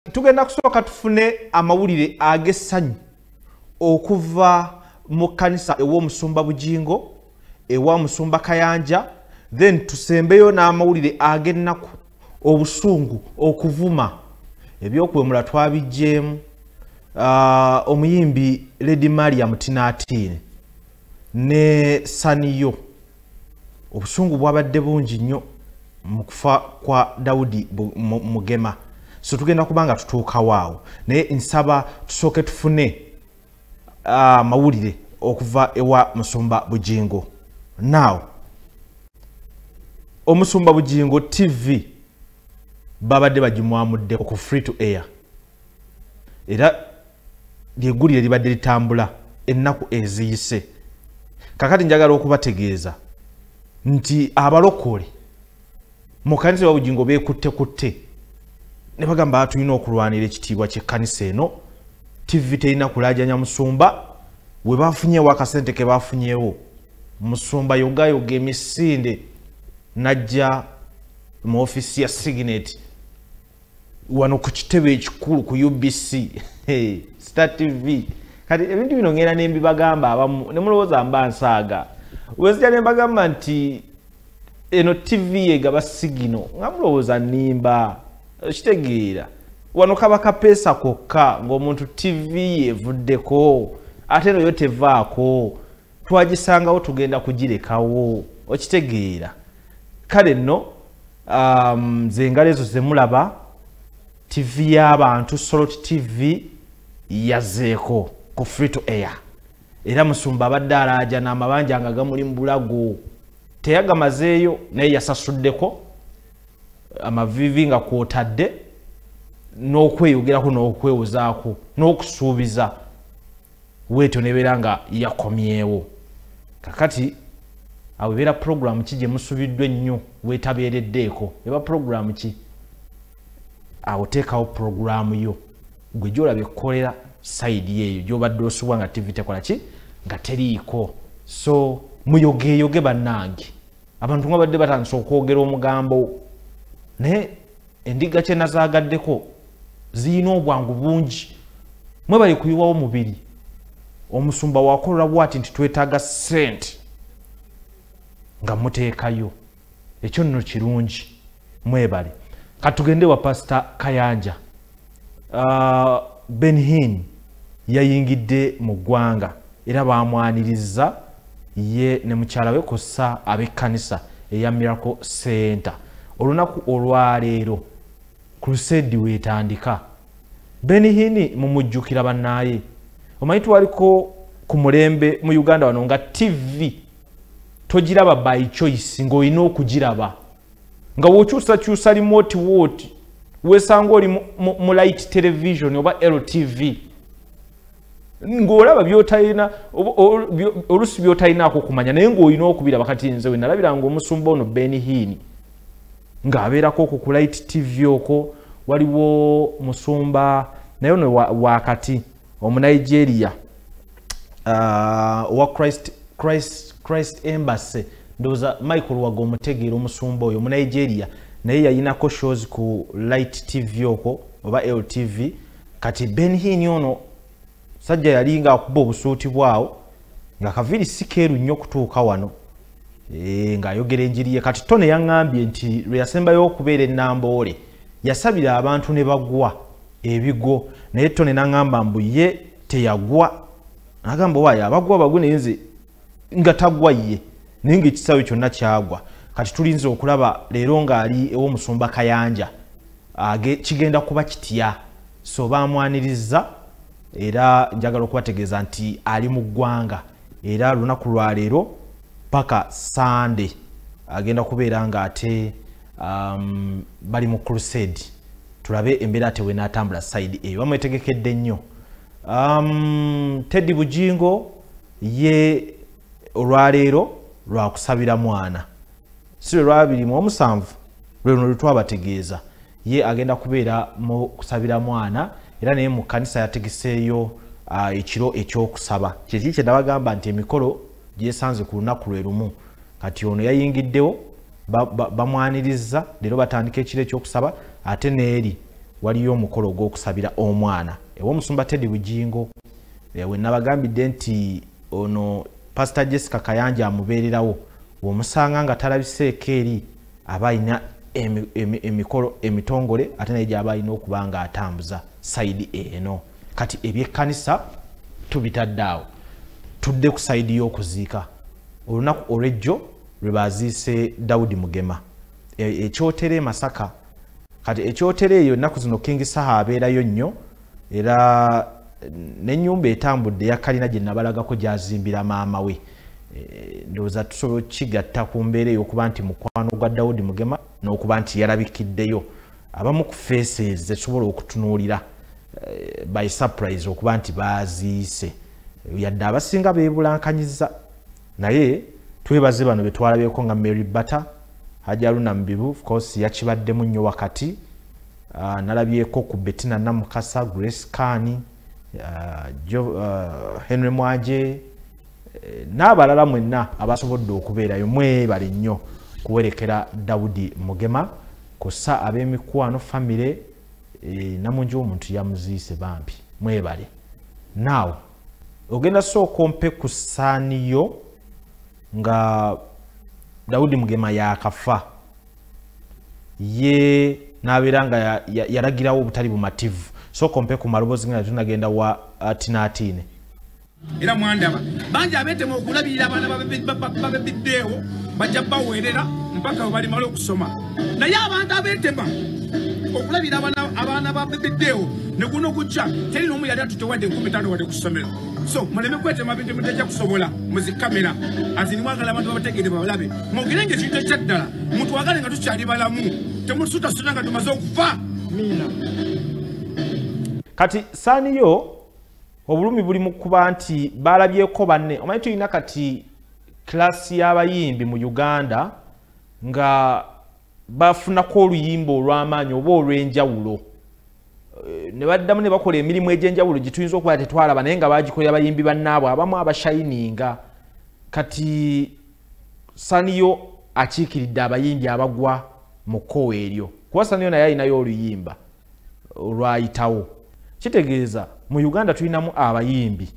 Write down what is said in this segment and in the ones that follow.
Tugenda kusooka tufune amawulire ag'essanyu okuva mu kkanisa ew'omusumba Bujingo, ewa musumba Kayanja, then tusembeyo n'amawulire ag'ennaku, obusungu, okuvuma, ebyokuwemula twabiggyeemu. Omuyimbi Lady Mariam Tinatine ne Saniyo, obusungu bwabadde bungi nnyo mu kufa kwa Daudi Mugema. So tugenda kubanga tutuukawo awo, naye nsaba tusooke tufune amawulire okuva ewa musumba Bujingo. Now omusumba Bujingo TV babadde bagimwamudde ku free to air, era lyeggulire libadde litambula ennaku eziyise. Kakati njagala okubategeeza nti abalokole mu kkanisa ya Bujingo beekutte kutte ne bagamba tulina okulwanira ekitiibwa ky'ekkanisa eno. TV terina kulaajanya musumba, we bafunyeewo akasente ke bafunyeewo, musumba yogayoga emisinde n'ajja mu ofiisi ya Signet wano ku kitebe ekikulu ku UBC Star TV. Kati ebintu bino ngenda ne mbibagamba abamu ne mulowooza mba nsaaga. Wezija ne mbagamba nti eno TV egaba sigino, nga mulowooza nnimba. Okitegeera wano kaba kapeesa kokka ng'omuntu TV evuddeko, ate eno yo tevaako, twagisangawo tugenda kugirekawo. Okitegeera. Kale nno ze engalo ezo ze mulaba, TV y'abantu Salt TV yazzeeko ku free to air, era musumba abadde alaajana amabanja nga gamuli mu bulago, teyagamazeeyo naye yasasuddeko amaviivi nga kwotadde n'okweyogerako n'okwewozaako n'okusuubiza, weetyo nebeera nga yakomyewo. Kakati awo ebeera puroguramu ki gye musubiddwa ennyo weetabeereddeeko? Eba puroguramu ki? Awo teekawo puroguramu yo gwe gy'olaba ekkolera sayidi eyo gy'obadde osubwa nga TV tekola ki, nga teriiko. So muyogeeyoge bannange, abantu nga badde batandise okwogera omugambo, naye endiga kye nazaagaddeko ziyina obwangu bungi. Mwebale kuyiwawo mubiri. Omusumba wakola bw'ati nti twetaaga ssente nga muteekayo, ekyo nno kirungi, mwebale. Katugende wa Pasita Kayanja. Benny Hinn yayingidde mu ggwanga era bamwaniriza ye ne mukyala we kw'ossa ab'ekkanisa eya Miracle Center. Olunaku olwaleero crusade weetandika. Benny Hinn mumujjukira bannaaye, omanyi twaliko ku mulembe mu Uganda wano nga TV togiraba by choice, ng'olina okugiraba nga w'okyusakyusa remote wooti weesanga oli mu Light Television oba LTV, ng'olaba by'otalina, oluusi by'otalinaako kumanya, naye ng'olina okubiraba. Kati nze we nalabiranga omusumba ono Benny Hinn ng'abeerako okwo ku Light TV okwo, waliwo musumba naye ono wakati omunigeria owa Christ Embassy, ndowooza Michael Wago omutegeera omusumba oyo omunigeria, naye yayinako shows ku Light TV okwo oba LTV. Kati Benny Hinn ono sajja yali ng'akuba obusuuti bwawo nga kaviiri si keeru nnyo okutuuka wano, ng'ayogera enjiri ye. Kati Tone yaŋŋambye nti lwe yasembayo okubeera e Namboole yasabira abantu ne bagwa ebigo, naye Tone n'aŋŋamba mbu ye teyagwa, n'agamba waayo abagwa bagwe, naye nze nga tagwa ye, naye ng'ekisaawe kyonna kyagwa. Kati tulinze okulaba leero ng'ali ew'omusumba Kayanja kigenda kuba kitya. So bamwaniriza, era njagala okubategeeza nti ali mu ggwanga, era lunaku lwa leero paka Sande agenda kubeera ng'ate bali mu crusade. Tulabe embeera ate wenaatambula side eyo, bamwetegekedde nnyo. Teddy Bujingo ye olwaleero lwakusabira mwana, si lwe lwa 27 lwe luno lwe twabategeeza, ye agenda kubeera mu kusabira mwana, era naye mu kkanisa yategeseeyo ekiro ekyokusaba. Kyeki kye nabagamba nti emikolo gyesanze ku lunaku lwe lumu. Kati ono yayingiddewo, bamwaniriza leero batandika ekiro ekyokusaba, ate n'eri Waliyo omukolo ogw'okusabira omwana ew'omusumba Teddy Bujingo. We nabagambidde nti ono Pastor Jessica Kayanja amubeererawo, bw'omusanga nga talabiseeko eri aba alina emikolo emitongole, ate naye gy'aba alina okuba nga atambuza sayidi eno. Kati ebyekkanisa tubitadde awo, tudde ku sayidi y'okuziika. Olunaku olw'ejjo lwe baziise Daudi Mugema ekyotere e Masaka. Kati ekyotere eyo ennaku zino King Saha abeerayo nnyo, era n'ennyumba etambudde ya kalina gye nabalagako gy'azimbira maama we. Ndowooza tusobola okukigatta ku mbeera ey'okuba nti mukwano gwa Daudi Mugema n'okuba nti yalabikiddeyo. Abamu ku faces zetusobola okutunuulira by surprise okuba nti baziise, yadde abasinga beebulankanyiza, naye twebaze bano be twalabyeko nga Mary Bata, Haji Haruna Mubiru, of course yakibaddemu nnyo wakati. Nalabyeko ku Bettina Namukasa, Grace Kani, Henry Mwanje n'abalala mwenna abasobodde okubeerayo. Mwebale nnyo kuwerekera Daudi Mugema kussa ab'emikwano, famire, namungi w'omuntu yamuziise bambi, mwebale. Naawe ogenda sooka ompe ku ssaaniyo nga Daudi Mugema yakafa, ye n'abeera nga yalagirawo obutali bumativu. Sooka ompe ku maloboozi nga tunagenda wa Tinaatine. Era mwandaba bangi abeetema okulabirira abaana babebiddeewo, bajja baweerera mpaka we balimala okusoma. Naye abantu abeetema okulabirira abaana babebiddeewo ne guno gujja, teri n'omu yali atutewadde 5,000 wadde ku ssomero. So muleme kwetema bintu mutajja kusobola muzikamera azini, mwagala abantu babategeere babalabe, mwogere nga ekintu ekyaddala, mutwagale nga tukyali balamu, temutusutasuta nga tumaze okufa. Miina. Kati saaniyo obulumi buli mu kuba nti balabyeko banne. Omanyi tulina kati kilasi y'abayimbi mu Uganda nga bafunako oluyimba olw'amaanyi oba olw'enjawulo, ne baddamu ne bakola emirimu egy'enjawulo gye tuyinza okuba tetwalaba, naye nga bagikolera abayimbi bannaabwe abamu abashayininga. Kati Saniyo akiikiridde abayimbi abagwa mu kkowe eryo, kuba Saniyo naye alinayo oluyimba olwayitawo. Kitegeeza mu Uganda tulinamu abayimbi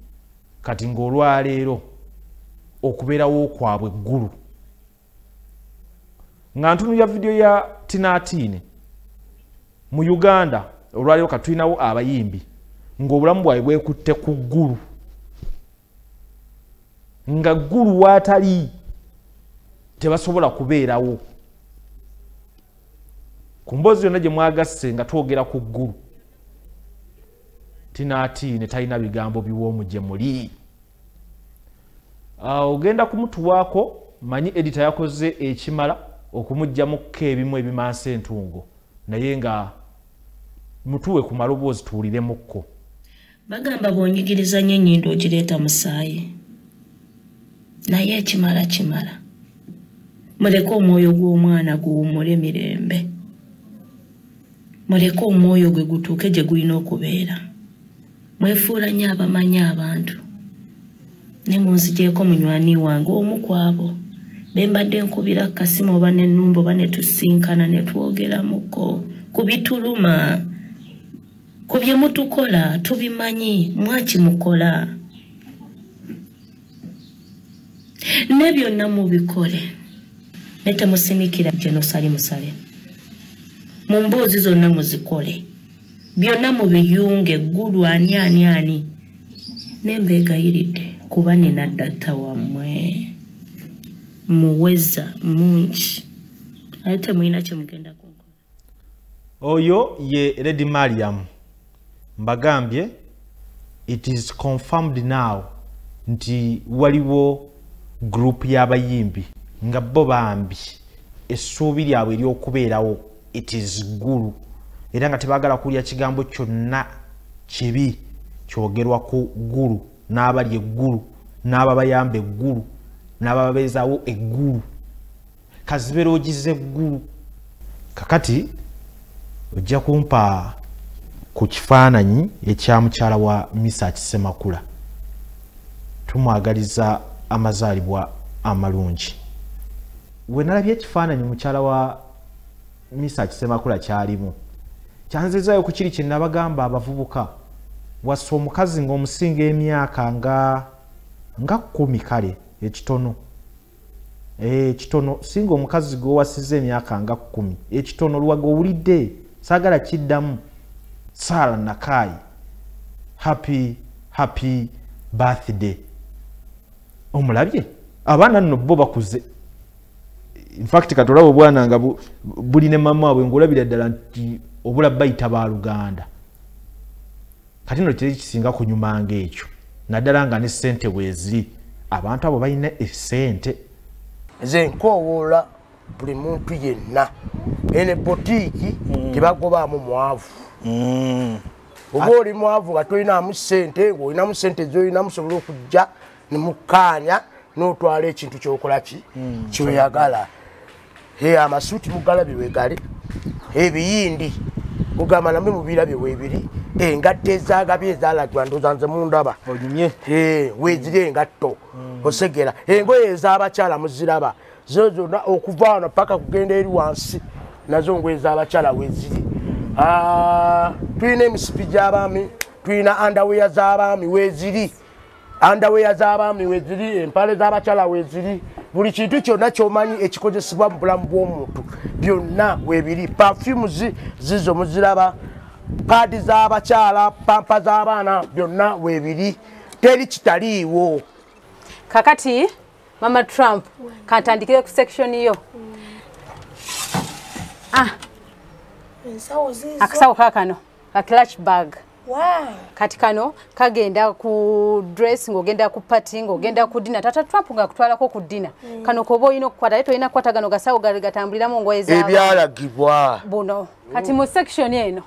kati ng'olwaleero okubeerawo kwabwe ggulu. Nga ntunulira vidiyo ya Tinaatine, mu Uganda olwaleero kati tulinawo abayimbi ng'obulamu bwabwe bwekutte ku ggulu, nga ggulu waatali tebasobola kubeerawo. Ku mboozi yonna gye mwagasse nga twogera ku ggulu, Tinaatine talina bigambo biwoomu gye muli. Ogenda kumutuwaako, manyi edita yakoze ekimala okumuggyamuko ebimu ebimansa entungo, naye nga mutuwe ku maloboozi tuwuliremukko. Bagamba bw'onyigiriza nnyo ennyindo ogireeta musaayi, naye ekimala kimala. Muleke omwoyo gw'omwana guwummule mirembe, muleke omwoyo gwe gutuuke gye gulina okubeera. Mwefuula nnyo abamanyi abantu, ne munzigyeko munywani wange omu ku abo be mbadde nkubira kasimu oba n'ennumba oba ne tusinkana ne twogeramuko ku bituluma, ku bye mutukola tubimanyi, mwakimukola ne byonna mubikole, ne temusinikira genosali musale, mu mboozi zonna muzikole, byonna mubiyunge eggulu ani ani ani. Ne mbeegayiridde kuba nina data wammwe muweza mungi, ate temulina kye mugenda kunkola. Oyo ye Lady Mariam. Mbagambye it is confirmed now nti waliwo group y'abayimbi nga bo bambi essuubi lyabwe ery'okubeerawo it is ggulu, era nga tebaagala kulya kigambo kyonna kibi kyogerwa ku ggulu, n'abali eggulu, n'ababayamba eggulu, n'abababeezaawo eggulu, kazibeera ogize eggulu. Kakati ojja kumpa ku kifaananyi ekya mukyala wa Mesach Ssemakula. Tumwagaliza amazaalibwa amalungi. We nalabye ekifaananyi mukyala wa Mesach Ssemakula kyalimu, Kyanzizaayo ku kiri kye nabagamba abavubuka, wasa omukazi ng'omusinga emyaka nga 10 kale ekitono. Ekitono singa omukazi gw'owasizza emyaka nga 10 ekitono lwaga owulidde saagala kiddamu. Sarah Nakai, happy happy birthday. Omulabye abaana nno bo bakuze. In fact katolaba obwana nga buli ne mama waabwe ng'olabira ddala nti obula bayita baluganda. Kati nno kiri kisinga kunyumanga ekyo, naddala nga ne ssente weeziri. Abantu abo balina essente. Nze nkoowoola buli muntu yenna ene botiiki tebagobaamu mwavu. Oba oli mwavu nga tolinamu ssente, ng'olinamu ssente z'olinamu sobola okujja ne mukkaanya n'otwala ekintu ky'okola ki kyoyagala. Amasuuti mugalabye weegali, ebiyindi mugamba namwe mubirabye weebiri, engatto ezaagabye ezaalagibwa ndowooza nze mundaba weeziri engatto osegera, engoye ez'abakyala muziraba zo zonna okuva wano paka kugenda eri wansi nazo ngoye ez'abakyala weeziri. Tulina emisipi gy'abaami, tulina andaweya z'abaami weeziri, andaweya z'abaami weeziri, empale z'abakyala weeziri, buli kintu kyonna ky'omanyi ekikozesebwa mu bulamu bw'omuntu byonna weebiri. Perfumes zizo muziraba, paadi z'abakyala, pampa z'abaana byonna weebiri, teri kitaliiwo. Kakati Mama Trump kantandikire ku section yo. Akasawo kakano ka clutch bag. Wow. Kati kano kagenda ku dress ng'ogenda ku party ng'ogenda ku dinner. Tata Trump nga kutwalako ku dinner. Kano kobo oyina okukwata ate olina kukwata gano gasawo gatambuliramu ngoye z'abaana. Ebyalagibwa buno. Kati mu section eno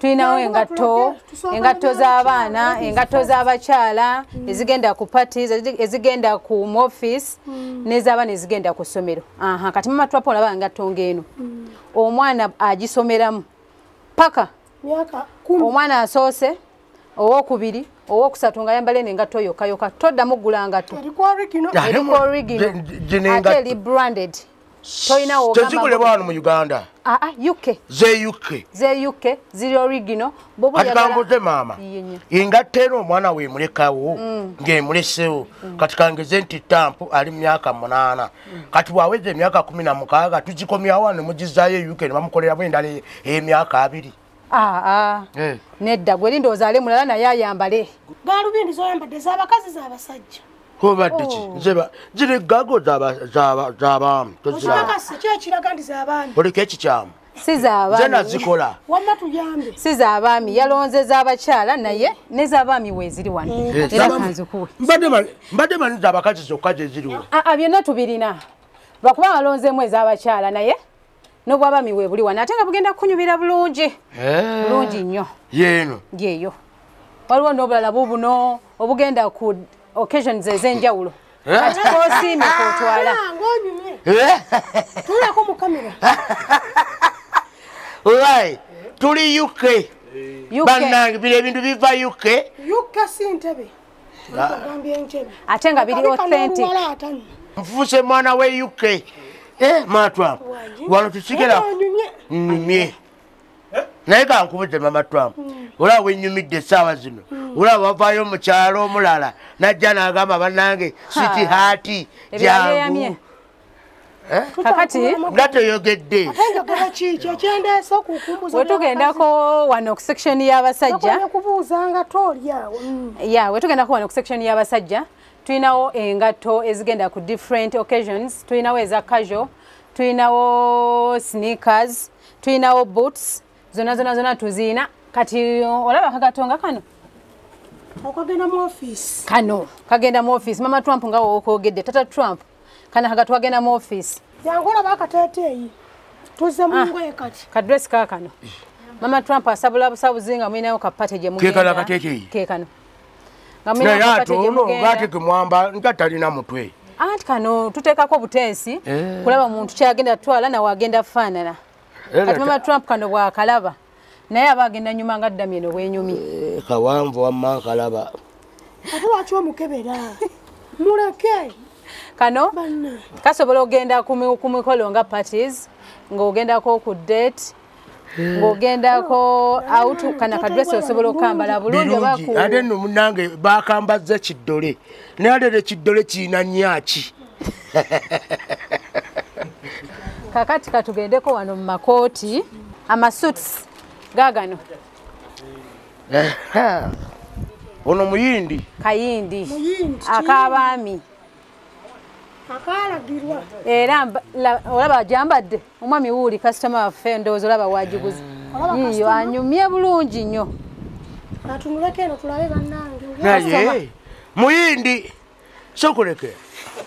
tulinawo engatto, engatto z'abaana, engatto z'abakyala, ezigenda ku parties, ezigenda ku office, n'ez'abaana ezigenda ku ssomero. Kati Mama Trump olaba engatto ng'eno. Omwana agisomeramu paka omwana asoose, owokubiri, owokusatu nga ayambala eno engatto yokka yokka, toddamu ggula ngatto. Eriko original ate eri branded. Toyina w'ogamba tezigulibwa wano mu Uganda. UK. Ze UK. Ze UK ziri original. Kati kambuze maama, engatto eno omwana weemulekawo ng'emulesewo. Kati kangeze nti Trump ali mu myaka 8. Kati bw'aweza emyaka 16 tugikomyawo wano mugizaayo e UK ne bamukoleramu endala ey'emyaka 2. Nedda gwe linda ozaale mulala naye ayambale. Gaalubindi z'oyambadde z'abakazi z'abasajja. Obadde ki? Nze ziri gago z'abaami toziraba. Ki ekiraga nti z'abaami? Oliko ekikyamu. Si z'abaami. Nze nazikola. Wamma tuyambe. Si z'abaami, yalonze z'abakyala naye ne z'abaami weeziri wano. Era kanzikuwe. Mbadde manyi z'abakazi zokka ze ziriwo. Byonna tubirina. Lwakuba walonzeemu ez'abakyala naye n'obw'abaami weebuli wano ate nga bugenda kukunyumira bulungi. Bulungi nnyo. Yeeno. Yeeyo. Waliwo n'obulala bubuno obugenda ku occasions ez'enjawulo. Kati k'osiimye k'otwala. Ng'onyumye. Tuulako mu kamera. Right. Tuli UK. Bannange bino ebintu biva UK. UK si ntebe. Ogambye entebe. Ate nga biri authentic. Nfuuse mwana we UK. Mama Trump. Wano tusigala. Nyumye. Naye kankubuze Mama Trump. Olaba wenyumidde essaawa zino. Olaba wavaayo mu kyalo omulala najja n'agamba bannange sweet heart jangu. Kakati nga toyogedde. Wetugendako wano ku section y'abasajja. Wetugendako wano ku section y'abasajja. Tulinawo engatto ezigenda ku different occasions. Tulinawo eza casual, tulinawo sneakers, tulinawo boots. Zonna zonna zonna tuzirina. Kati olaba akagatto nga kano okagenda mu office. Kano kagenda mu office. Mama Trump nga wokwogedde. Tata Trump kana akagatto kagenda mu office. Yangu olaba akateeteeyi tuzze mu ngoye kati. Ka dress kaakano. Mama Trump asabula busabuzi nga mulinayo ka party gye mugenda. Keekano akateeteeyi? Keekano. Nga mulinayo ka party gye mugenda. Naye ate ono gemwamba nga talina mutwe. Anti kano tuteekako butensi kulaba muntu kyagenda twala nawe agenda faanana. Kati Mama Trump kano bw'akalaba naye aba agenda nyuma nga ddamye eno bwenyumye. Kawanvu wamma nkalaba. Ate lwaki omukebera? Muleke. Kano kasobola ogenda ku mikolo nga parties, ng'ogendako ku date. Ng'ogendako out kana kadress osobola okambala bulungi oba ate nno munnange bakambazza kiddole naye ate ekiddole kirina nnyaki. Kakati katugendeko wano mu makooti amasuits gagano. Ono muyindi kayindi akabaami akalagirwa era olaba ajambadde omwami wuuli kasitoma waffe ndowooza olaba wagiguze yiyo anyumye bulungi nnyo. Atunuleko eno tulabe bannange. Naye muyindi sokoleke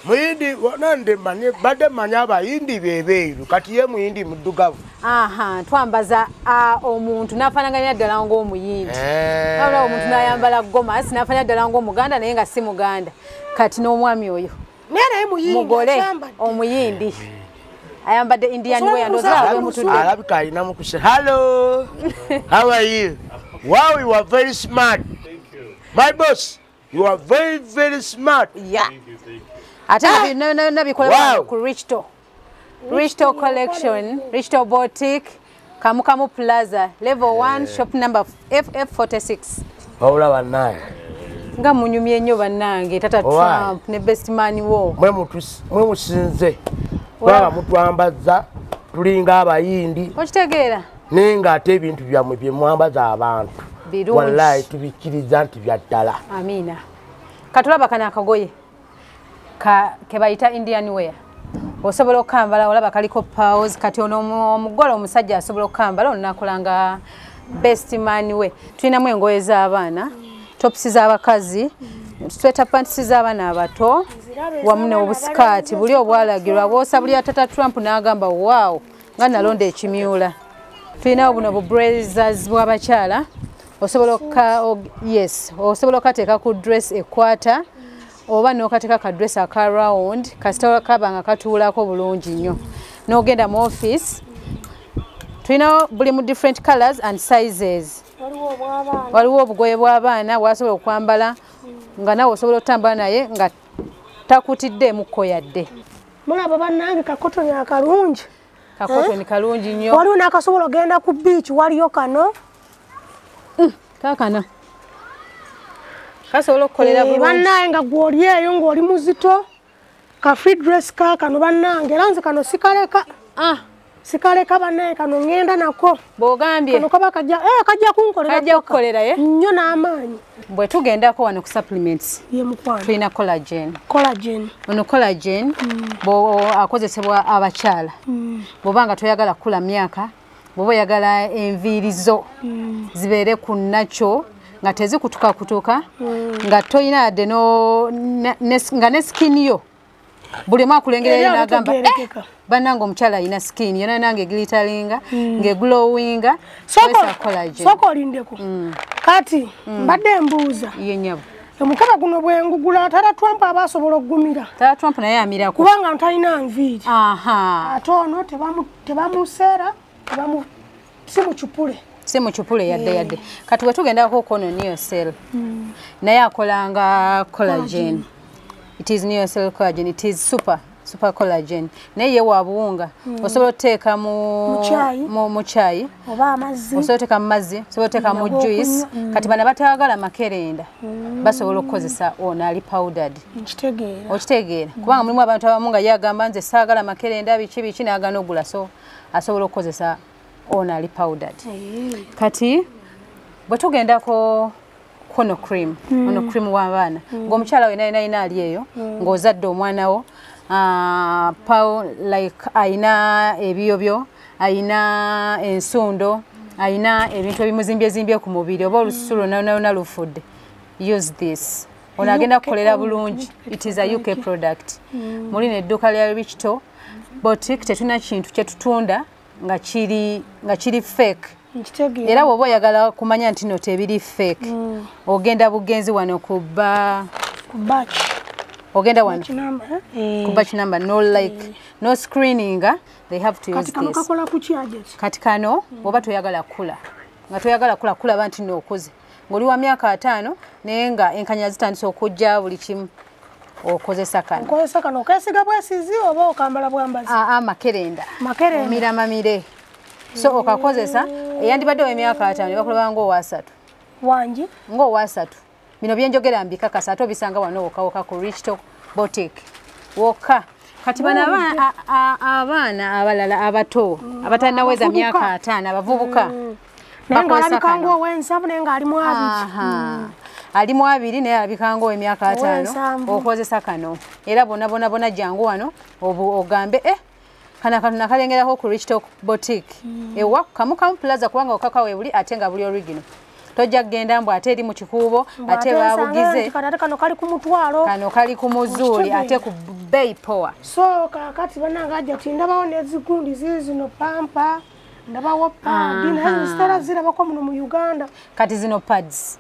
muyindi nande manye badde manye abayindi bebeeru kati ye muyindi muddugavu. Aha, twambaza omuntu n'afaanaganya ddala ng'omuyindi. Wabula omuntu n'ayambala gomasi n'afaanana ddala ng'omuganda naye nga si muganda. Kati n'omwami oyo mugole omuyindi ayambadde Indian wear ndowooza bwemutudde. Alabika alinamu kuse. Hello, how are you? Wow, you are very smart. Thank you. My boss, you are very very smart. Yeah. Thank you, thank you. Ate byonna bikolebwa ku Richto. Richto Collection, Richto Boutique, Kamukamu Plaza, level 1, shop number FF46. Wabula bannaye nga munyumye nnyo bannange Tata Trump ne best man wo. Mwe musinze baba mutwambaza tulinga abayindi. Okitegeera? Naye ng'ate ebintu byammwe bye mwambaza abantu wallahi tubikkiriza nti bya ddala. Amiina. Katulaba kano akagoye ke bayita Indian wear. Osobola okukambala olaba kaliko paws. Kati ono omugole omusajja asobola okukambala onakola nga best man we. Tulinamu engoye z'abaana, tops z'abakazi, sweater pants z'abaana abato, wamu n'obusikaati buli obwalagirwa bwosa buli Tata Trump n'agamba wow nga nalonda ekimyula. Tulinawo buno bu blazers bw'abakyala osobola yes osobola okateeka ku dress ekwata oba n'okateeka ka dress aka round kasita kaba nga katuulako bulungi nnyo n'ogenda mu office. Tulinawo buli mu different colors and sizes. Waliwo obugoye bw'abaana bw'asobola okwambala nga nawe osobola otambula naye nga takutiddeemukko yadde. Mulaba bannange kakotoni akalungi. Kakotoni kalungi nnyo. Waliwo n'akasobola ogenda ku beach waliyo kano. Kaakano kasobola okukolera bulungi. Bannange nga gw'oli eyo ng'oli muzito ka free dress kaakano bannange era nze kano sikaleka. Sikaleka bannange kano ŋŋenda nako. Bw'ogambye kano kaba kajja kajja kunkolera. Kajja kukolera ye? Nnyo n'amaanyi. Bwe tugendako wano ku supplements ye mukwano. Tulina collagen. Collagen. Ono collagen akozesebwa abakyala. Bw'oba nga toyagala kukula myaka, bw'oba oyagala enviiri zo zibeere ku nakyo nga tezikutukakutuka, nga toyina yadde nga ne skin yo buli omu akulengera n'agamba bannange omukyala alina skin yonna nange egilitalinga ng'eglowinga. Sooka olindeko. Kati mbadde mbuuza. Ye nnyabo. Omukaba guno bwe ngugula Tata Trump aba asobola okugumira. Tata Trump naye amirako. Kubanga ntalina nviiri. Ate ono tebamuseera, si mucupule. Si mucupule yadde yadde. Kati bwe tugendako kono Neocell. Naye akolanga collagen. It is Neocell collagen. It is super super collagen. Naye ye wa buwunga. Osobola oteeka mu chai oba amazzi. Osobola oteeka mu mazzi, osobola oteeka mu juice. Kati bano batayagala makerenda basobola okukozesa ono ali powdered. Nkitegeera. Okitegeera. Kubanga mulimu abantu abamu nga ye agamba nze saagala makerenda biki biki n'agaana ogula, so asobola okukozesa ono ali powdered. Kati bwe tugendako kono cream, ono cream w'abaana ng'omukyala we naye nayina ali eyo ng'ozadde omwana wo like ayina ebiyobyo, ayina ensundo, ayina ebintu ebimuzimbyezimby ku mubiri oba olususu lwonna lwonna lufudde, use this. Ono agenda kukolera bulungi. It is a UK product. Muli n'edduuka lya Richto Boutique tetulina kintu kye tutunda nga kiri fake. Era bw'oba oyagala kumanya nti no tebiri fake, ogenda bugenzi wano ku batch. Ogenda wano ku batch number, no like no screening, they have to use this. Kati kano bw'oba toyagala kula, nga toyagala kula kulaba nti no okoze ng'oli wa myaka 5 naye nga enkanya zitandise okujja buli kimu, okozesa kano. Okozesa kano okesiga bwesizi oba okambala bwambazi? Makerenda. Makerenda. Miramamire. So okakozesa eyandibadde emyaka 5 bakulaba ngo wasatu. Wangi ngo wasatu. Bino byenjogera mbikakasa ate obisanga wano woka ku Rich Talk Boutique. Woka. Kati bana abaana abalala abato abatannaweza myaka 5 abavubuka. Naye ng'alabika ng'ow'ensanvu naye ng'ali mu abiri. Ali mu abiri naye alabika ng'ow'emyaka 5 okozesa kano. Era bonna bonna bonna jangu wano ogambe kana kano nakalengerako ku Rich Talk Boutique. Ewa Kamukamu Plaza kubanga okaka we buli ate nga buli original. Tojja kugenda mbu ate eri mu kikuubo ate babugize. Kano kali ku mutwalo. Kano kali ku muzuuli ate ku bei power. So kakati bannange ajja tindabawo n'ezigundi zino pampa. Ndabawo padi naye zitera zirabako muno mu Uganda. Kati zino pads.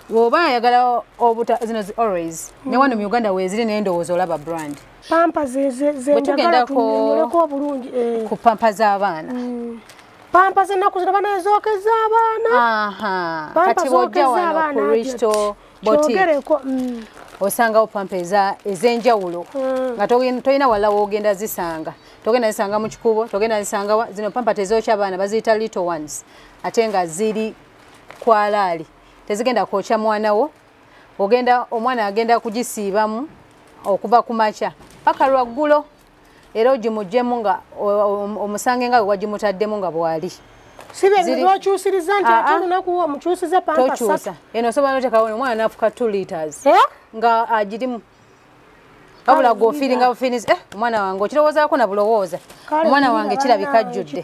Woba ayagala obuta zino zi always. Ne wano mu Uganda weeziri n'endowooza olaba brand. Pampa ze njagala tunyonyoleko obulungi. Ku pampa z'abaana. Pampa z'ennaku zino bana ezookeza abaana. Kati bw'ojja wano ku Rich Talk Boutique osangawo pampa ez'enjawulo nga tolina wala w'ogenda zisanga. Togenda zisanga mu kikubo, togenda zisanga zino pampa tezookya abaana baziyita little ones ate nga ziri kwalaali. Tezigenda kwokya mwana wo, ogenda omwana agenda kugisiibamu okuva ku makya paka lwaggulo era ogimuggyemu nga omusange nga wagimutaddemu nga bw'ali. Si bye byokyusiriza nti ate olunaku omukyusiza pampa ssatu. Eno osobola n'oteekawo omwana n'afuka 2 liters nga agirimu. Wabula gw'ofiiringa bufiirizi omwana wange okirowoozaako na bulowooza. Omwana wange kirabika ajjudde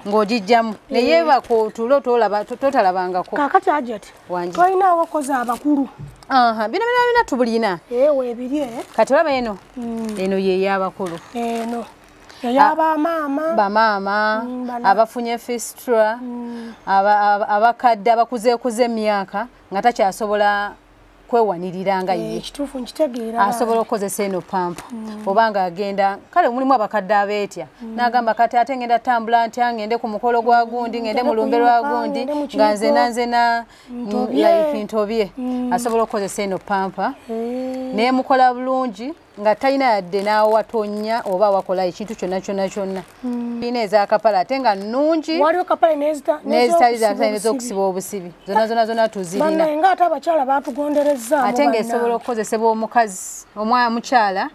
ng'ogijjamu ne yeebaka otulo totalabangako. Kaakati Hajjati tolina awakoza abakulu. Bino bina tubulina. Weebiri. Kati olaba eno eno ye y'abakulu. Eno ey'abamaama. Bamaama abafunye fistula abakadde abakuzeekuze emyaka nga takyasobola kwewanirira nga ye. Ekituufu nkitegeera. Asobola okukozesa eno pampa oba ng'agenda kale mulimu abakadde abeetya n'agamba kati ate ngenda tambula ntya ngende ku mukolo gwa gundi ngende mu lumbe lwa gundi nga nzena nzena like ntobye. Asobola okukozesa eno pampa neemukola bulungi nga talina yadde n'awatonya oba wakola ekintu kyonna kyonna kyonna. Tulina ez'akapale ate nga nnungi. Waliwo kapale n'ezitali n'ez'okusiba obusibi. Zonna zonna zonna tuzirina. Bannaye ng'ate abakyala baatugonderezza. Ate ng'esobola okukozesebwa omukazi, omukyala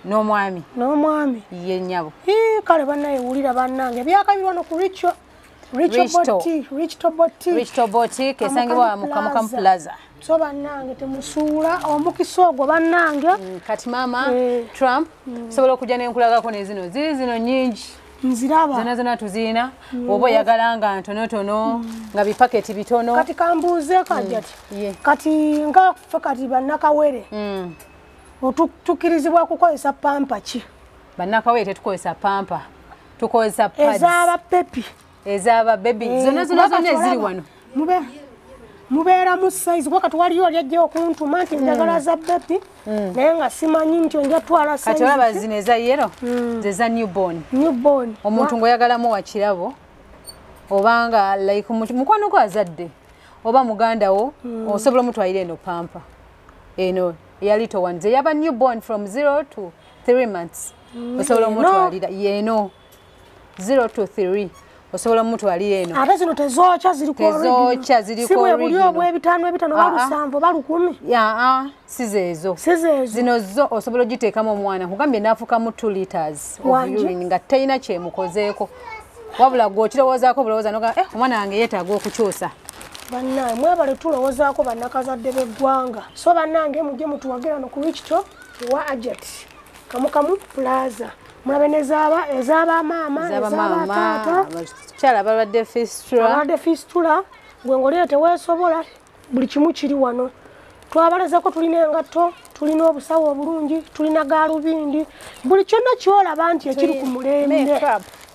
n'omwami. N'omwami. Ye nnyabo. Kale bannaye wulira bannange ebyakabirwa no ku Rich Talk Boutique esangibwa mu Kamukamu Plaza. So bannange temusuula omukisa ogwo bannange. Kati maama Trump osobola okujja n'enkulagako n'ezino ziri zino nnyingi. Nziraba. Zonna zonna tuzirina oba oyagala nga ntonotono nga bipaketi bitono. Kati kambuuzeeko Hajjati. Kati nga ffe kati bannakawere tukkirizibwa kukozesa pampa ki? Bannakawere tetukozesa pampa, tukozesa pads. Ez'aba pepi. Ez'aba baby zonna zonna zonna eziri wano. Mubeera mu size kuba kati waliyo oli ajja okuntuma nti njagala za baby naye nga simanyi nti nja twala size. Kati olaba zino eza yellow ze za newborn. Newborn. Omuntu ng'oyagalamu wa kirabo obanga like mukwano gwo azadde oba muganda wo osobola omutwalira eno pampa eno eya little ones eyaba newborn from 0 to 3 months osobola omutwalira yeno 0 to 3 osobola omutwalira eno. Ate zino tezookya ziri ku original. Ziri ku original. Si bwe buli obw'ebitaano ebitaano oba lusanvu oba 10. Si zeezo. Zino zo osobola ogiteekamu omwana nkugambye n'afukamu 2 liters of urine nga talina kyemukozeeko. Wabula gwe okirowoozaako bulowooza n'ogamba omwana wange yeetaaga okukyusa. Bannange mwebale tulowoozaako bannakazadde b'eggwanga. So bannange mujje mutuwagira no ku Rich Talk wa Hajjati Kamukamu Plaza. Mulabe n'ezaaba ez'abamaama ez'abataata abakyala abalwadde fistula. Abalwadde fistula gwe ng'oliyo teweesobola buli kimu kiri wano. Twabalezako tulina engatto, tulina obusawo obulungi, tulina gaalubindi, buli kyonna ky'olaba nti ekiri ku mulembe.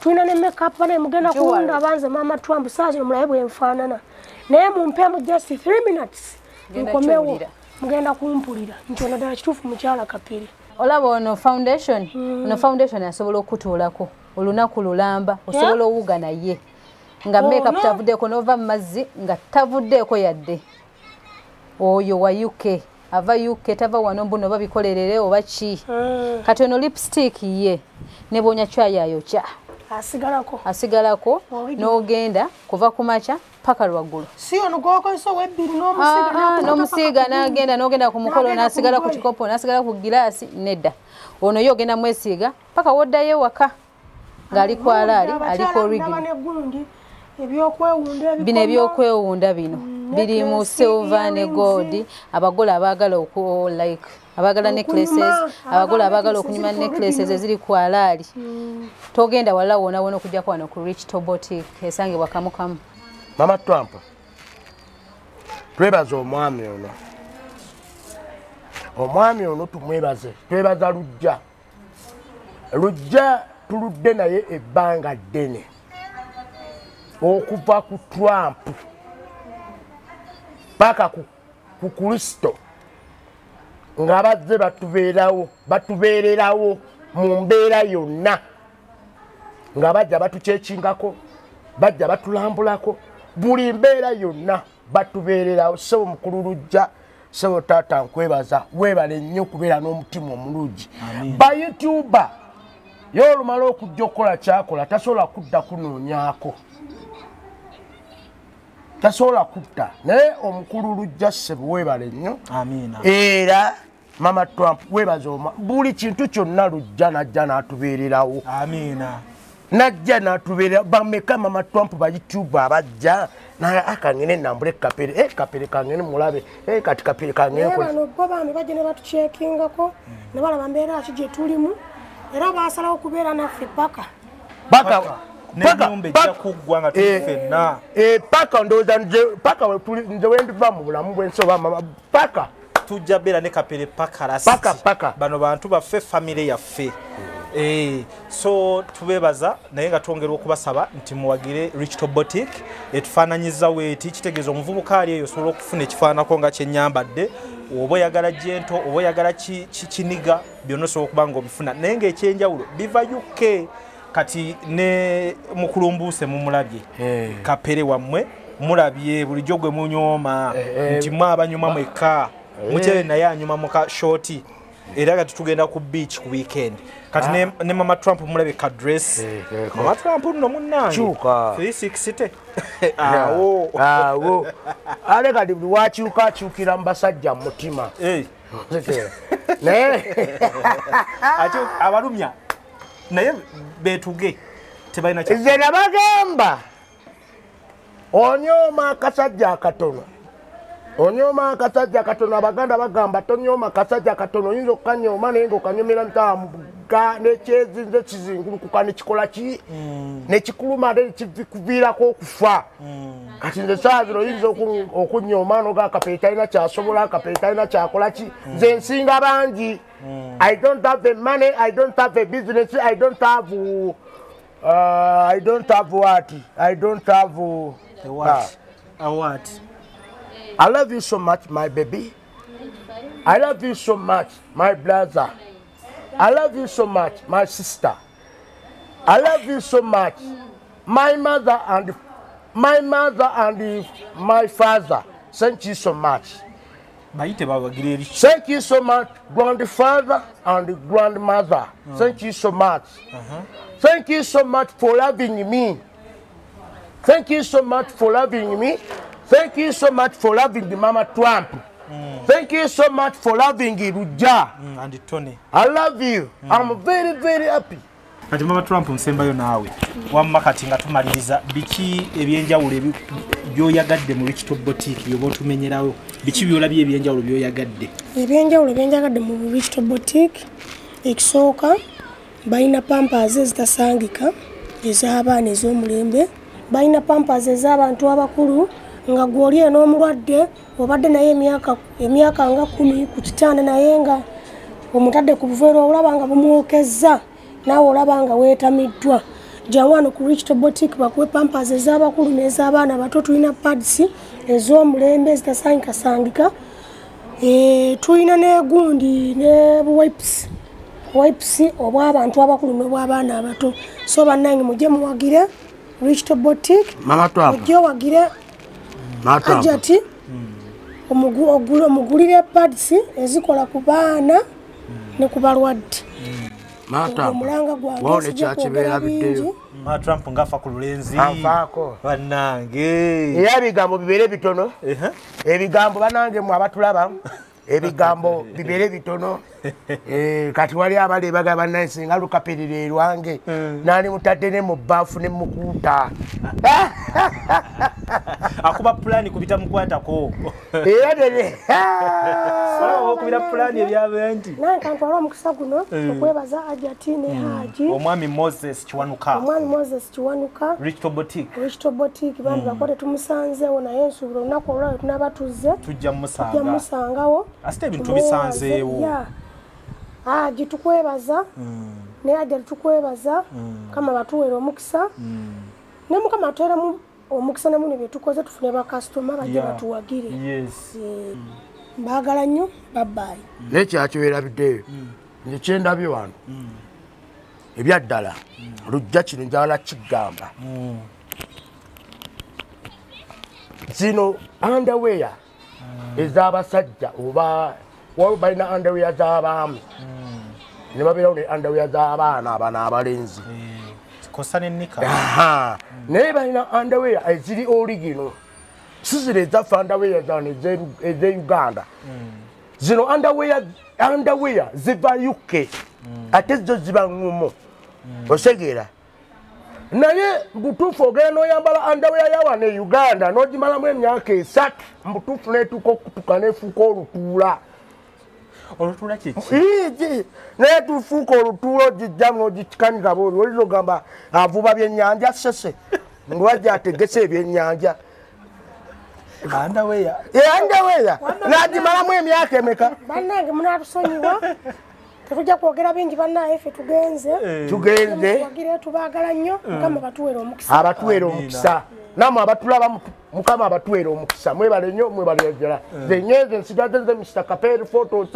Tulina ne makeup banaye mugenda kundaba nze maama Trump saa zino mulabe bwe nfaanana. Naye mumpeemu just 3 minutes nkomewo mugenda kumpulira nti ono ddala kituufu mukyala Kapiri. Olaba ono foundation, ono foundation asobola okutuulako olunaku lulamba osobola owuga naye nga makeup tavuddeko n'ova mu mazzi nga tavuddeeko yadde. Oyo wa UK ava UK tava wano mbuno babikolerere oba ki. Kati ono lipstick ye ne bonya chaya ayokya. Asigalako n'ogenda kuva ku makya paka lwaggulu. Si ono gw'okozesa ow'ebbiri n'omusiiga n'omusiiga n'agenda n'ogenda ku mukolo n'asigala ku kikopo n'asigala ku giraasi nedda. Ono ye ogenda mwesiiga paka woddayo ewaka ng'ali ku alaali aliko original. Bino ebyokwewunda bino biri mu silver ne gold. Abagole abaagala oku like abagala necklaces, abagole abaagala okunyuma necklaces eziri ku alaali. Togenda wala wona wona okujjako wano ku Rich Top Boutique esangibwa Kamukamu. Mama Trump, twebaza omwami ono. Omwami ono tumwebaze, twebaza Lujja. Lujja tuludde naye ebbanga ddene okuva ku Trump paka ku Kristo nga bazze batubeerawo, batubeererawo mu mbeera yonna, nga bajja batukyekingako, bajja batulambulako buli mbeera yonna batubeererawo. Ssebo mukulu Lujja, ssebo taata nkwebaza, weebale nnyo okubeera n'omutima omulungi. Ba YouTuber ye olumala okujja okukola kyakola tasobola kudda kunoonyaako, tasobola kudda. Naye omukulu Lujja ssebo weebale nnyo. Amiina. Era Mama Trump weebaza buli kintu kyonna Lujja najja n'atubeererawo. Amiina. Najja n'atubeerera. Bameka Mama Trump ba YouTuber abajja naye akangene nambule kapere, kapere kangene mulabe, kati kapere kangene. Bano bo bambi bajja ne batukyekingako ne balaba mbeera ki gye tulimu era baasalawo okubeera naffe paka. Paka n'ennyumba ejja kuggwa nga tuli ffenna. Paka ndowooza nze paka nze wendiva mu bulamu bw'ensi oba mama paka tujja beera ne kapere paka rasiti. Paka paka. Bano bantu baffe, famire yaffe. So tubebaza naye nga twongera okubasaba nti muwagire Rich Top Boutique etufaananyiza weeti. Kitegeeza omuvubuka ali eyo osobola okufuna ekifaananako nga kyennyambadde, oba oyagala gento oba oyagala kiniga, byonna osobola okuba nga obifuna. Naye ng'ekyenjawulo biva UK. Kati ne mukulumbuuse mumulabye kapere wammwe mulabye bulijjo gwe munyooma nti mwe abanyuma mwekka, mukyere naye anyuma muka shoti. Era kati tugenda ku beach ku weekend. Kati ne Mama Trump mulabe ka dress. Mama Trump nno munnange 360 awo awo ale kati buli wakyuka akyukira mu basajja mu mutima. Naye ate abalumya naye beetuge tebalina kya. Nze nabagamba onyooma akasajja akatono, onyooma akasajja akatono. Abaganda bagamba tonyooma akasajja akatono, oyinza okukanyooma naye ng'okanyomera ntamuga nekyezinze kizingulukuka nekikola ki nekikuluma ate nekikuviirako okufa. Kati nze saa zino oyinza okunyooma noga akapere talina kyasobola, akapere talina kyakola ki. Nze nsinga bangi. I don't have the money, I don't have a business, I don't have what? I don't have what? What? I love you so much, my baby. I love you so much, my brother. I love you so much, my sister. I love you so much, my mother and my father. Thank you so much. Thank you so much, grandfather and grandmother. Thank you so much. Thank you so much for loving me. Thank you so much for loving me. Thank you so much for loving Mama Trump. Thank you so much for loving Lujja. And Tony. I love you. I'm very, very happy. Kati Mama Trump nsembayo naawe wamma kati nga tumaliriza, biki ebyenjawulo by'oyagadde mu Rich Top Boutique byoba otumenyerawo? Biki by'olabye ebyenjawulo by'oyagadde? Ebyenjawulo byenjagadde mu Rich Top Boutique, ekisooka balina pampers ezitasangika ez'abaana ez'omulembe, balina pampers ez'abantu abakulu nga gw'oli n'omulwadde obadde naye emyaka nga 10 ku kitanda naye nga omutadde ku buveera olaba nga bumwokezza naawe olaba nga weetamiddwa. Jangu wano ku Rich Top Boutique bakuwe pampers ez'abakulu n'ez'abaana abato. Tulina pads ez'omulembe ezitasangikasangika, tulina n'egundi ne wipes obw'abantu abakulu n'obw'abaana abato. So bannange mujje muwagire Rich Top Boutique, mujje wagire Hajjati, omugulire pads ezikola ku baana ne ku balwadde. Omulanga gwange sijja bingi. Ma Trump ngafa ku lulenzi. Anfaako. Bannange. Era ebigambo bibeere bitono. Ebigambo bannange mwe abatulaba. Ebigambo bibeere bitono. Kati wali abali bagamba bannange singa lukapirira erwange. Nali mutadde ne mu bbaafu ne mukuuta. Akuba pulani kubita mukwatako. Era nene. Olaba okubira pulani ebyabenti. Nange kantwala omukisa guno okwebaza Hajati ne Haji. Omwami Moses Kiwanuka. Omwami Moses Kiwanuka. Richto Boutique. Richto Boutique bambi bakote tumusanzeewo naye nsuubira olunaku olwaleero tunaaba tuzze. Tujja musanga. Tujja musangawo. Ate ebintu bisanzeewo. Haji tukwebaza. Ne Hajati tukwebaza. Mukama batuweere omukisa. Ne Mukama atuweeremu omukisa ne muno bye tukoze tufune bakasitoma bajje batuwagire. Yes. Mbaagala nnyo, babbayi. Naye kyakiwerabiddeyo. Nze kyendabye wano. Ebyaddala lujja kino njagala kigamba. Zino underwear ez'abasajja oba waliwo balina underwear z'abaami. Ne babeerawo ne underwear z'abaana abana abalenzi. Kosa ne nika. Naye balina underwear eziri original. Si zino ezaffe underwear zano ez'e Uganda. Zino underwear ziva UK. Ate zo ziba ngumu. Osegeera. Naye mbutuufu ogenda n'oyambala underwear ya wano e Uganda n'ogimalamu emyaka 3 mbutuufu n'etuuka okutuka n'efuuka olutuula. Olutuula kiki? Naye tufuuka olutuula ogijjamu n'ogikanika bw'oli oyinza ogamba avuba byennyanja sese ng'wajja ategese ebyennyanja. Underwear. Underwear. N'agimalamu emyaka emeka? Bannange munaatusonyiwa. Tetujja kwogera bingi bannaye ffe tugenze. Tugenze. Tuwagire tubaagala nnyo. Mukama abatuweere omukisa. Abatuweere omukisa. Nammwe abatulaba Mukama abatuweere omukisa. Mwebale nnyo mwebale ddala. Nze nyenze nsigadde nze Mr. Kapere Photos.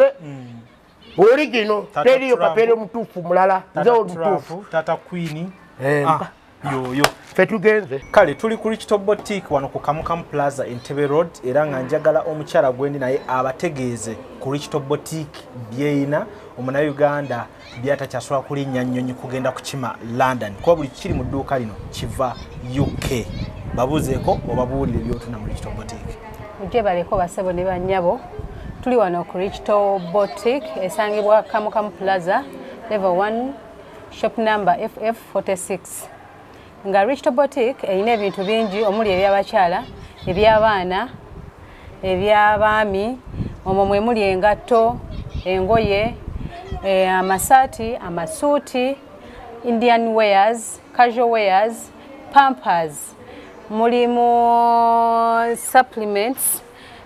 Original teriyo Kapere mutuufu mulala. Nze omutuufu. Tata Queen. Yoyo. Ffe tugenze. Kale tuli ku Richto Boutique wano ku Kamukamu Plaza Entebbe Road era nga njagala omukyala gwendi naye abategeeze ku Richto Boutique byeyina omunnayuganda byatakyasobola kulinnya nnyonyi kugenda kukima London kuba buli kiri mu dduuka lino kiva UK. Babuuzeeko obabuulire by'otunda mu Richto Boutique. Mujje baleko basebo ne bannyabo. Tuli wano ku Richto Boutique esangibwa Kamukamu Plaza level 1 shop number FF46. Nga Richto Boutique erina ebintu bingi omuli eby'abakyala, eby'abaana, eby'abaami, omwo mwe muli engatto, engoye, amasaati, amasuuti, Indian wears, casual wears, pampers, mulimu supplements,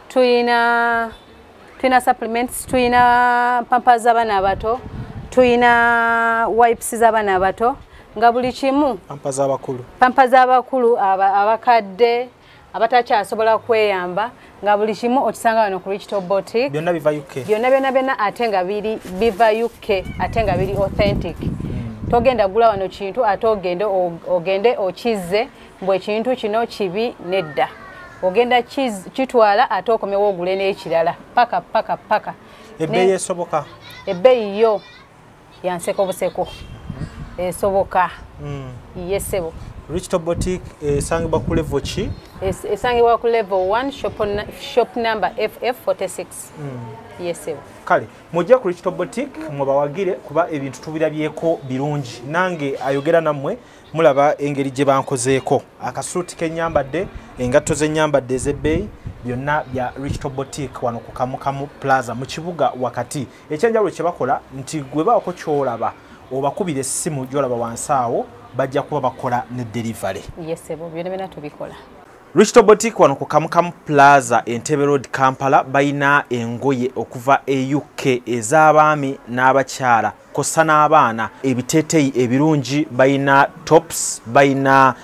tuyina supplements, tuyina pampers z'abaana abato, tuyina wipes z'abaana abato. Nga buli kimu pampa z'abakulu abakadde abatakyasobola kweyamba nga buli kimu okisanga wano ku Richto Boutique. Byonna biva UK. Byonna byonna byonna ate nga biri biva UK ate nga biri authentic. Togenda gula wano kintu ate ogende okizze mbwe ekintu kino kibi nedda. Ogenda kitwala ate okomewo ogule n'ekirala paka paka paka. Ebbeeyi esoboka. Ebbeeyi yo yanseko buseko. Esoboka. Yesebo. Richto Boutique esangibwa ku level ki? Esangibwa ku level 1 shop number FF46. Yesebo. Kale mujja ku Richto Boutique mubawagire kuba ebintu tubirabyeko birungi. Nange ayogera nammwe mulaba engeri gye bankozeeko. Akasuuti k'ennyambadde, engatto z'ennyambadde ez'ebbeeyi byonna bya Richto Boutique wano ku Kamukamu Plaza mu kibuga wakati. Ekyenjawulo kye bakola nti gwe baako ky'olaba obakubira essimu gy'olaba wansi awo bajja kuba bakola ne delivery. Yesebo, byonna byonna tubikola. Richto Boutique wano ku Kamukamu Plaza Entebbe Road Kampala balina engoye okuva e UK ez'abaami n'abakyala kossa n'abaana, ebiteeteeyi ebirungi, balina tops, balina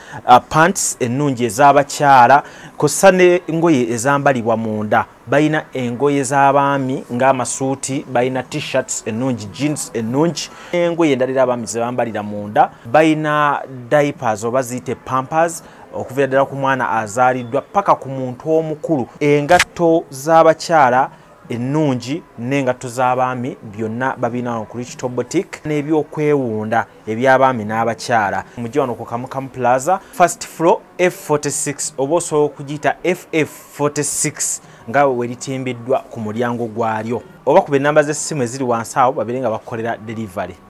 pants ennungi ez'abakyala kossa n'engoye ezambalibwa munda, balina engoye z'abaami ng'amasuuti, balina t-shirts ennungi, jeans ennungi, engoye endala era abaami ze bambalira munda, balina diapers oba ziyite pampers okuviira ddala ku mwana azaaliddwa paka ku muntu omukulu, engatto z'abakyala Ennungi n'engatto z'abaami byonna babirina wano ku Rich Top Boutique, n'ebyokwewunda eby'abaami n'abakyala. Mujje wano ku Kamukamu Plaza, first floor F46, oba osobola okugiyita FF46 nga we litimbiddwa ku mulyango gwalyo, oba kuba ennamba z'essimu eziri wansi awo babeere nga bakukolera delivery.